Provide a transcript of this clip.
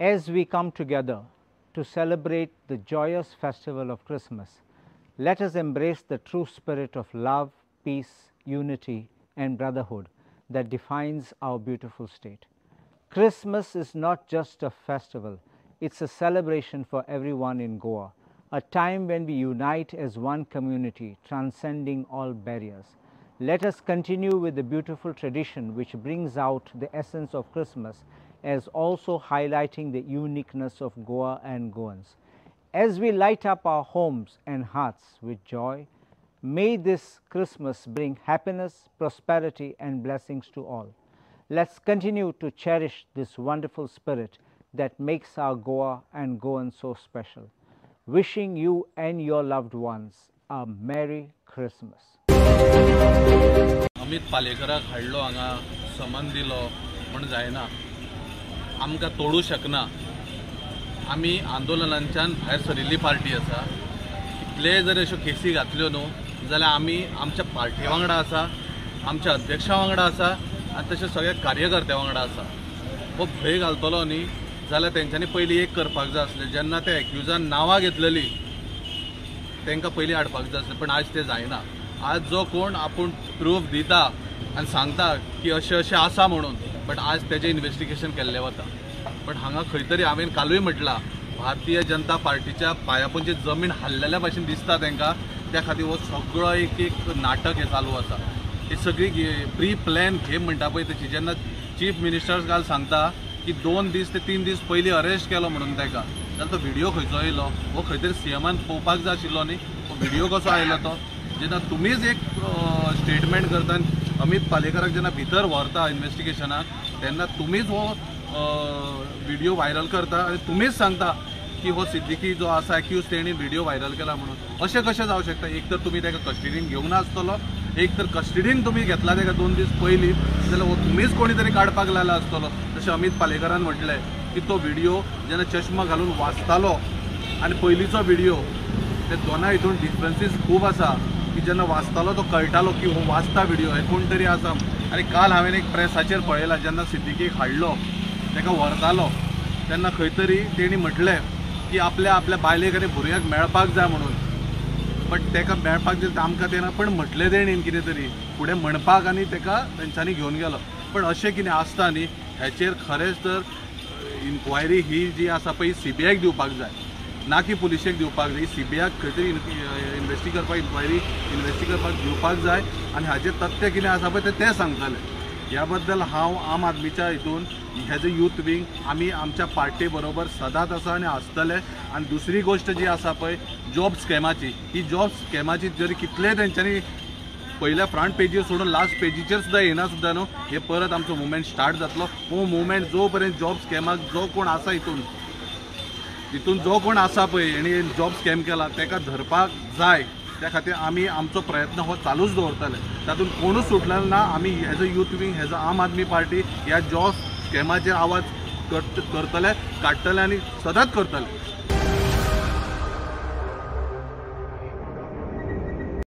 As we come together to celebrate the joyous festival of Christmas, let us embrace the true spirit of love, peace, unity and brotherhood that defines our beautiful state. Christmas is not just a festival, it's a celebration for everyone in Goa, a time when we unite as one community, transcending all barriers. Let us continue with the beautiful tradition which brings out the essence of Christmas, as also highlighting the uniqueness of Goa and Goans. As we light up our homes and hearts with joy, may this Christmas bring happiness, prosperity and blessings to all. Let's continue to cherish this wonderful spirit that makes our Goa and Goans so special. Wishing you and your loved ones a Merry Christmas. Amit पालेकराक हाडलो हांगा, समन दिलो म्हण जायना, आमकां तोडूं शकना. आमी आंदोलनांच्यान भायर सरिल्ली पार्टी आसा. कितलेय जर अश्यो केसी घातल्यो न्हू जाल्यार आमी आमच्या पार्टी वांगडा आसा, आमच्या अध्यक्षा वांगडा आसा आनी तशें सगळ्या कार्यकर्त्या वांगडा आसा. हो भंय घालतलो न्ही जाल्यार तेंच्यांनी पयलीं एक करपाक जाय आसलें, जेन्ना ते एक्युजान नांवां घेतलेली तांकां पयलीं हाडपाक जाय आसलें, पण आज तें जायना. आज जो कोण आपूण प्रूफ दिता आनी सांगता की अशें अशें आसा म्हणून, बट आज तेजें इन्वेस्टिगेशन केल्लें वता. बट हांगा खंय तरी हांवें कालूय म्हटलां, भारतीय जनता पार्टीच्या पांयापोंची जमीन हाल्लेल्या भाशेन दिसता तांकां, त्या खातीर हो सगळो एक एक नाटक हें चालू आसा. ही सगळी प्री प्लॅन गेम म्हणटा पळय तशी. जेन्ना चीफ मिनिस्टर्स काल सांगता की 2 दीस ते 3 दीस पयलीं अरेस्ट केलो म्हणून ताका, जाल्यार तो व्हिडियो खंयचो येयलो? हो खंय तरी सीएमान पळोवपाक जाय आशिल्लो न्ही, हो व्हिडियो कसो आयलो तो? जेन्ना तुमीच एक स्टेटमेंट करता अमित पालेकराक जेन्ना भितर व्हरता इन्वेस्टिगेशनाक, तेन्ना तुमीच हो व्हिडियो व्हायरल करता आनी तुमीच सांगता की हो सिद्दीकी जो आसा एक्यूज तेणी व्हिडियो व्हायरल केला म्हणून. अशें कशें जावं शकता? एक तर तुमी ताका कस्टडीन घेवंक नासतलो, एक तर कस्टडीन तुमी घेतला ताका 2 दीस पयलीं, जाल्यार हो तुमीच कोणी तरी काडपाक लायला आसतलो. तशें अमित पालेकरान म्हटलें की तो व्हिडियो जेन्ना चश्मा घालून वाचतालो आनी पयलींचो व्हिडियो, ते दोनाय हितून डिफरन्सीस खूब आसा की जेन्ना वाचतालो तो कळटालो की हो वाचता व्हिडियो, हे कोण तरी आसा. आनी काल हांवें एक प्रेसाचेर पळयला, जेन्ना सिद्दीकीक हाडलो ताका व्हरतालो तेन्ना खंय तरी तेणी म्हटलें की आपल्या आपल्या बायलेक आनी भुरग्याक मेळपाक जाय म्हणून, बट ताका मेळपाक दिलें आमकां तेन्ना, पण म्हटलें तेणीन कितें तरी फुडें म्हणपाक आनी ताका तेंच्यांनी घेवन गेलो. पण अशें कितें आसता न्ही, हेचेर खरेंच तर इन्क्वायरी ही जी आसा पळय सीबीआयक दिवपाक जाय, ना की पुलिशेक दिवपाक जाय. सीबीआयक खंय तरी इन्वेस्टी करपाक, इन्क्वायरी इन्वेस्टी करपाक दिवपाक जाय आनी हाचें तथ्य कितें आसा पळय तें सांगतलें. ह्या बद्दल हांव आम आदमीच्या हितून एज अ यूथ विंग आमी आमच्या पार्टी बरोबर सदांच आसा आनी आसतले. आनी दुसरी गोश्ट जी आसा पळय जॉब स्कॅमाची, ही जॉब स्कॅमाची जरी कितले तेंच्यांनी पयल्या फ्रंट पेजीर सोडून लास्ट पेजीचेर सुद्दां येना सुद्दां न्हू, हे परत आमचो मुवमेंट स्टार्ट जातलो. हो मुवमेंट जो पर्यंत जॉब स्कॅमाक जो कोण आसा हितून हितून जो कोण आसा पळय हेणी जॉब स्कॅम केला ताका धरपाक जाय. त्या खातीर आमी आमचो प्रयत्न हो चालूच दवरतले, तातूंत कोणूच सुटलेलो ना. आमी as a youth wing, as a Aam Aadmi party ह्या जॉब स्कॅमाचेर आवाज करतले, काडटले आनी सदांच करतले.